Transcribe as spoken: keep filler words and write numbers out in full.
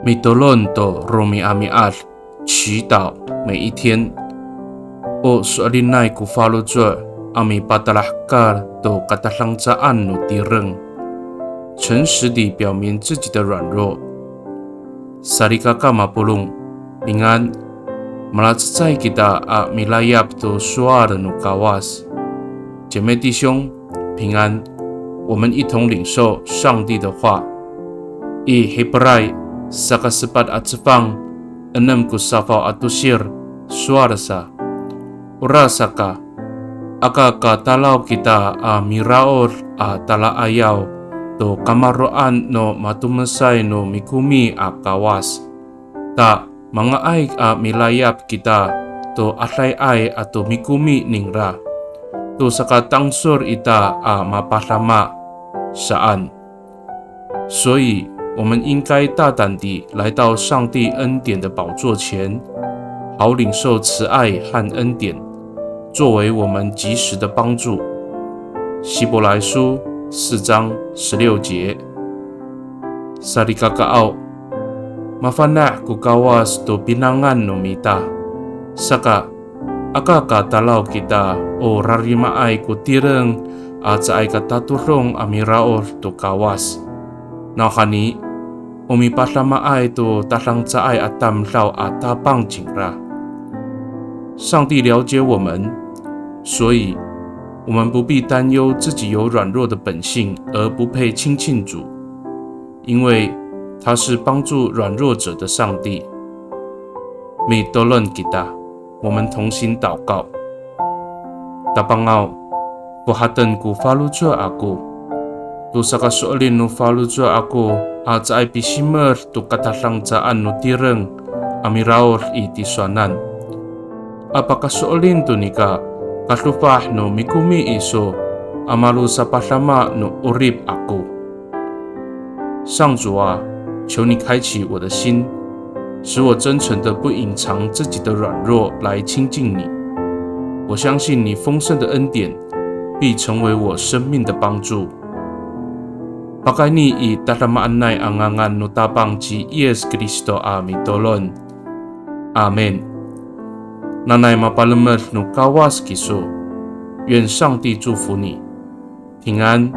Mitolon to romi'ami'ad, 祈祷每一天。O so'elinay ko faloco' a mipatalahekal to katadancaan no tireng, 诚实地表明自己的软弱。Salikaka mapolong, 平安。Malacecay kita a milayap to sowal no Kawas. 姐妹弟兄，平安。我们一同领受上帝的话。I Hipray saka sepat a cefang, enem ko safaw a tosir, sowal sa. Orasaka, aka ka talaw kita a miraod a talaayaw to kamaro'an no matomesay no mikomi a Kawas. Ta manga'ay a milayap kita to adayay ato mikomi ningra to sakatangsol ita a mapadama saan. 所以，我们应该大胆地来到上帝恩典的宝座前，好领受慈爱和恩典，作为我们及时的帮助。希伯来书四章十六节。Salikakaaw, mafana' ko Kawas to pinangan no mita. Saka, aka ka talaw kita o rarimaay ko tireng a caay ka tatodong a miraod to Kawas. Nawhani, o mipadamaay to tadangcaay a tamdaw a Tapang cingra. 上帝了解我们，所以我们不必担忧自己有软弱的本性而不配亲近主，因为他是帮助软弱者的上帝。Mitolon kita. 我们同心祷告。Tapangaw, fohaten ko faloco' ako to sakaso'elin no faloco' ako a caay pisimed to katadancaan no tireng a miraod i tisowanan. A pakaso'elin to nika kadofah no mikomi iso a malosapadama no 'orip ako. 上主啊，求你开启我的心，使我真诚地不隐藏自己的软弱来亲近你。我相信你丰盛的恩典必成为我生命的帮助。Pakayni i tadamaanay a ngangan no Tapang ci Yis Kristo a mitolon. Amin. Nanay mapalemed no Kawas kiso. 愿上帝祝福你。平安。